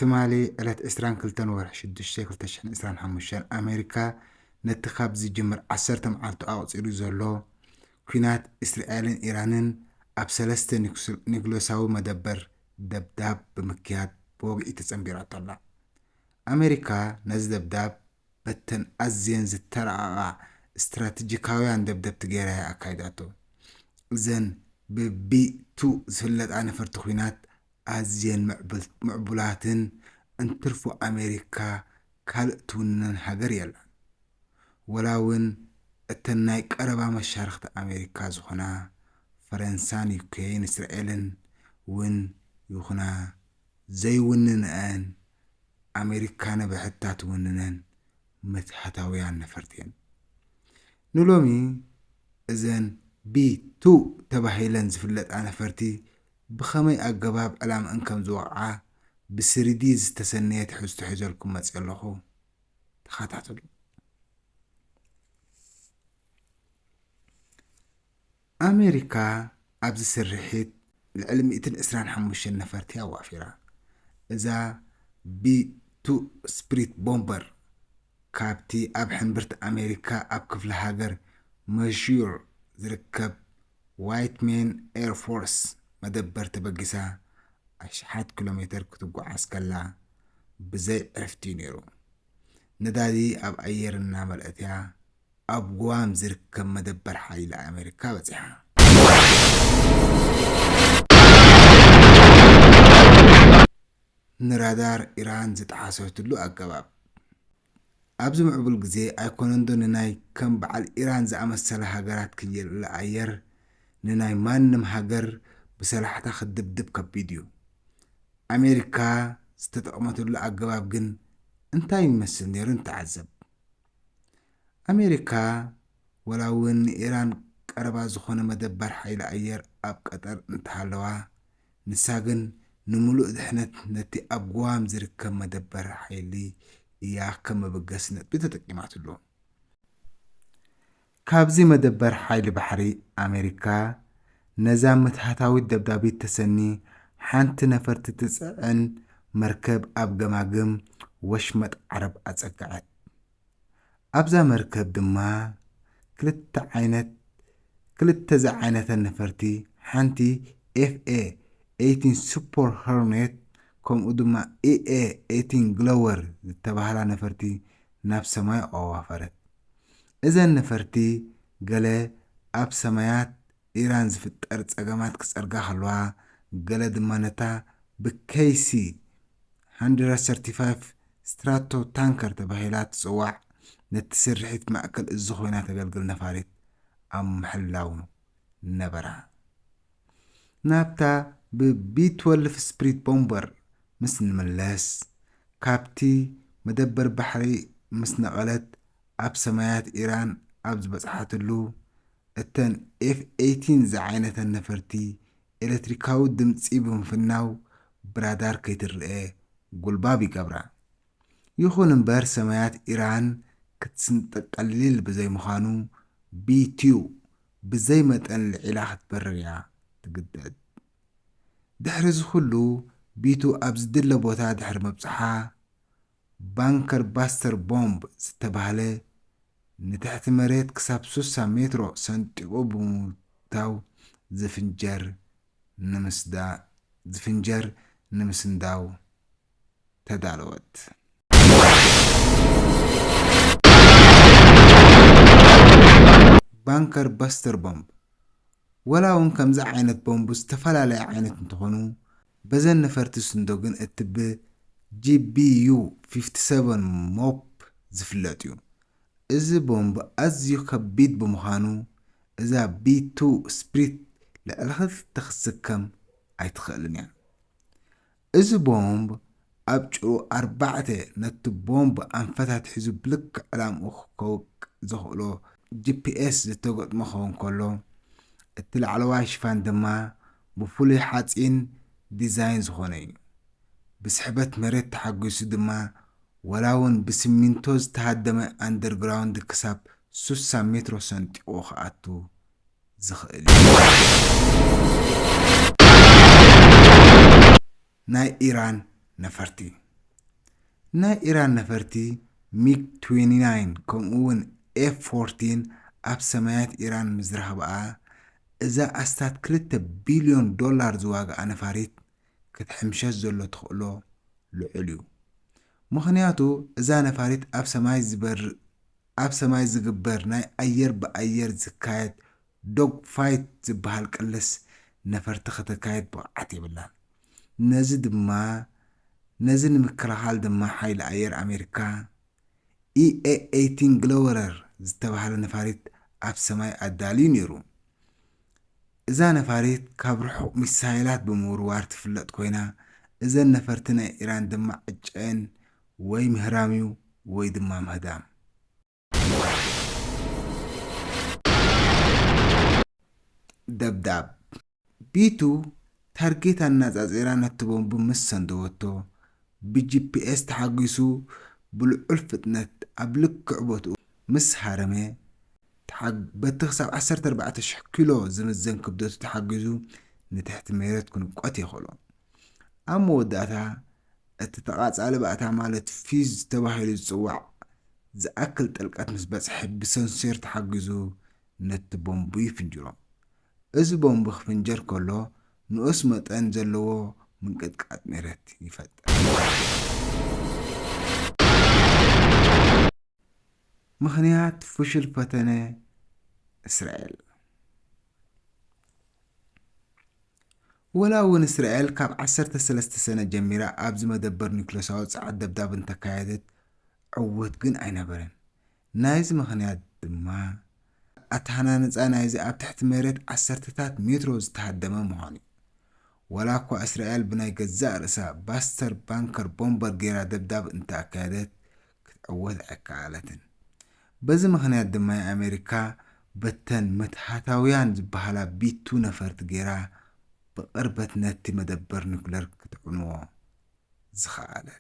ትማሊ ዕለት ዕስራን ክልተን ወርሒ ሽዱሽተ ክልተ ሽሕን ዕስራን ሓሙሽተን ኣሜሪካ ነቲ ካብ ዝጅምር ዓሰርተ መዓልቱ ኣቑጺሩ ዘሎ ኲናት እስራኤልን ኢራንን ኣብ ሰለስተ ኒኩስ-፣ ኒኩለሳዊ መደበር ደብዳብ ብምክያድ ብወግዒ ተጸንቢራቶ ኣላ። ኣሜሪካ ነዚ ደብዳብ በተን ኣዝየን ዝተራቐቓ ስትራተጂካውያን ደብደብቲ ገይራ እያ ኣካይዳቶ። እዘን ብቢ ቱ ዝፍለጣ ነፈርቲ ኲናት ኣዝየን ምዕቡል-፣ ምዕቡላትን እንትርፎ ኣሜሪካ ካልእ ትውንነን ሃገር የላን። ወላ እውን እተን ናይ ቀረባ መሻርኽቲ ኣሜሪካ ዝኾና ፈረንሳን ዩኬን እስራኤልን እውን ይኹና ዘይውንነአን ኣሜሪካ ንብሕታ ትውንነን ምትሃታውያን ነፈርቲ እየን። ንሎሚ እዘን ቢ ቱ ተባሂለን ዝፍለጣ ነፈርቲ ብኸመይ ኣገባብ ዕላምአን ከም ዝወቕዓ ብስሪዲ ዝተሰነየ ትሕዝቶ ሒዘልኩም መፅእ ኣለኹ። ተኸታተሉ። ኣሜሪካ ኣብዚ ስርሒት ልዕሊ ሚእትን ዕስራን ሓሙሽተን ነፈርቲ ኣዋፊራ። እዛ ቢ ቱ ስፕሪት ቦምበር ካብቲ ኣብ ሕንብርቲ ኣሜሪካ ኣብ ክፍለ ሃገር መሹር ዝርከብ ዋይት ሜን ኤር ፎርስ መደበር ተበጊሳ ኣሽሓት ኪሎ ሜተር ክትጓዓዝ ከላ ብዘይ ዕረፍቲ እዩ ነይሩ። ነዳዲ ኣብ ኣየር እናመልአት እያ ኣብ ጉዋም ዝርከብ መደበር ሓይሊ ኣሜሪካ በጺሓ። ንራዳር ኢራን ዝጠሓሰትሉ ኣገባብ። ኣብዚ ምዕቡል ግዜ ኣይኮነንዶ ንናይ ከም በዓል ኢራን ዝኣመሰላ ሃገራት ክይልለ ኣየር ንናይ ማንም ሃገር ብሰላሕታ ክድብድብ ከቢድ እዩ። ኣሜሪካ ዝተጠቕመትሉ ኣገባብ ግን እንታይ ይመስል ነይሩ ንተዓዘብ። ኣሜሪካ ወላ እውን ንኢራን ቀረባ ዝኾነ መደበር ሓይሊ ኣየር ኣብ ቀጠር እንተሃለዋ፣ ንሳ ግን ንምሉእ ድሕነት ነቲ ኣብ ጉዋም ዝርከብ መደበር ሓይሊ እያ ከም መበገሲ ነጥቢ ተጠቂማትሉ። ካብዚ መደበር ሓይሊ ባሕሪ ኣሜሪካ ነዛ ምትሃታዊት ደብዳቢት ተሰኒ ሓንቲ ነፈርቲ ትጽዕን መርከብ ኣብ ገማግም ወሽመጥ ዓረብ ኣጸግዐት። ኣብዛ መርከብ ድማ ክልተ ዓይነት፣ ክልተ ዝዓይነተን ነፈርቲ፣ ሓንቲ ኤፍ ኤ ኤይቲን ሱፐር ሆርኔት ከምኡ ድማ ኢ ኤ ኤይቲን ግሎወር ዝተባህላ ነፈርቲ ናብ ሰማይ ኣዋፈረት። እዘን ነፈርቲ ገለ ኣብ ሰማያት ኢራን ዝፍጠር ጸገማት ክጸርጋ ከለዋ፣ ገለ ድማ ነታ ብኬይሲ ሃንድረድ ሰርቲ ፋይቭ ስትራቶ ታንከር ተባሂላ ትጽዋዕ ነቲ ስርሒት ማእከል እዝ ኮይና ተገልግል ነፋሪት ኣብ ምሕላው ነበራ። ናብታ ብቢ ትወልፍ ስፕሪት ቦምበር ምስ ንምለስ፣ ካብቲ መደበር ባሕሪ ምስ ነቐለት ኣብ ሰማያት ኢራን ኣብ ዝበጽሓትሉ፣ እተን ኤፍ ኤይቲን ዝዓይነተን ነፈርቲ ኤለክትሪካዊ ድምጺ ብምፍናው ብራዳር ከይትረኤ ጉልባብ ይገብራ። ይኹን እምበር ሰማያት ኢራን ክትስንጥቕ ቀሊል ብዘይምዃኑ ቢ ቱ ብዘይ መጠን ልዒላ ክትበርር እያ ትግደድ። ድሕሪ እዚ ኩሉ ቢ ቱ ኣብ ዝድለ ቦታ ድሕሪ ምብጽሓ ባንከር ባስተር ቦምብ ዝተባህለ ንትሕቲ መሬት ክሳብ ስሳ ሜትሮ ሰንጢቑ ብምውታው ዝፍንጀር ንምስዳ-፣ ዝፍንጀር ንምስንዳው ተዳለወት። ባንከር ባስተር ቦምብ። ወላ እውን ከምዚ ዓይነት ቦምብ ዝተፈላለየ ዓይነት እንተኾኑ፣ በዘን ነፈርቲ ዝስንዶ ግን እቲ ብ ጂ ቢ ዩ ፊፍቲ ሰቨን ሞፕ ዝፍለጥ እዩ። እዚ ቦምብ ኣዝዩ ከቢድ ብምዃኑ፣ እዛ ቢ ቱ ስፕሪት ልዕሊ ክልተ ክትስከም ኣይትኽእልን እያ። እዚ ቦምብ ኣብ ጭሩ ኣርባዕተ ነቲ ቦምብ ኣንፈታት ሒዙ ብልክዕ ዕላምኡ ክከውቅ ዘኽእሎ ጂ ፒ ኤስ ዝተገጥሞ ክኸውን ከሎ፣ እቲ ላዕለዋይ ሽፋን ድማ ብፍሉይ ሓጺን ዲዛይን ዝኾነ እዩ። ብስሕበት መሬት ተሓጒሱ ድማ፣ ወላ እውን ብሲሚንቶ ዝተሃደመ ኣንደርግራውንድ ክሳብ ስሳ ሜትሮ ሰንጢቑ ክኣቱ ዝኽእል እዩ። ናይ ኢራን ነፈርቲ። ናይ ኢራን ነፈርቲ ሚግ ትዌንቲ ናይን ከምኡ እውን ኤፍ ፎርቲን ኣብ ሰማያት ኢራን ምስ ረኸብኣ፣ እዛ ኣስታት ክልተ ቢልዮን ዶላር ዝዋግኣ ነፋሪት ክትሕምሸሽ ዘሎ ተኽእሎ ልዑል እዩ። ምኽንያቱ እዛ ነፋሪት ኣብ ሰማይ ዝበርእ ኣብ ሰማይ ዝግበር ናይ ኣየር ብኣየር ዝካየድ ዶግ ፋይት ዝበሃል ቅልስ ነፈርቲ ከተካይድ ብቕዓት የብላን። ነዚ ድማ ነዚ ንምክልኻል ድማ ሓይሊ ኣየር ኣሜሪካ ኢኤ ኤይቲን ግሎበለር ዝተባህለ ነፋሪት ኣብ ሰማይ ኣዳልዩ ነይሩ። እዛ ነፋሪት ካብ ርሑቕ ሚሳይላት ብምውርዋር ትፍለጥ ኮይና፣ እዘን ነፈርቲ ናይ ኢራን ድማ ዕጨአን ወይ ምህራም እዩ ወይ ድማ ምህዳም። ደብዳብ ቢቱ ታርጌት ኣነጻጺራ ነቲ ቦምብ ምስ ሰንደወቶ፣ ብጂፒኤስ ተሓጒሱ ብልዑል ፍጥነት ኣብ ልክዕ ቦትኡ ምስ ሃረመ፣ ተሓግ-፣ በቲ ክሳብ ዓሰርተ ኣርባዕተ ሽሕ ኪሎ ዝምዘን ክብደቱ ተሓጊዙ ንትሕቲ መሬት ክንቆት የኽእሎ። ኣብ መወዳእታ፣ እቲ ተቓጻሊ ባእታ ማለት ፊዝ ተባሂሉ ዝጽዋዕ ዝኣክል ጥልቀት ምስ በጽሐ፣ ብሰንሴር ተሓጊዙ ነቲ ቦምቡ ይፍንጅሮ። እዚ ቦምብ ክፍንጀር ከሎ፣ ንኡስ መጠን ዘለዎ ምንቅጥቃጥ መሬት ይፈጥር። ምኽንያት ፍሹል ፈተነ እስራኤል። ወላ እውን እስራኤል ካብ ዓሰርተ ሰለስተ ሰነ ጀሚራ ኣብዚ መደበር ኒውክለሳዊ ጸዓት ደብዳብ እንተካየደት፣ ዕዉት ግን ኣይነበረን። ናይዚ ምኽንያት ድማ፣ ኣተሃናንጻ ናይዚ ኣብ ትሕቲ መሬት ዓሰርተታት ሜትሮ ዝተሃደመ ምዃኑ እዩ። ወላ እኳ እስራኤል ብናይ ገዛእ ርእሳ ባስተር ባንከር ቦምበር ገይራ ደብዳብ እንተኣካየደት፣ ክትዕወት ኣይከኣለትን። በዚ ምኽንያት ድማ ኣሜሪካ በተን ምትሃታውያን ዝበሃላ ቢቱ ነፈርቲ ገይራ ብቕርበት ነቲ መደበር ኒኩለር ክትዕንዎ ዝኸኣለት።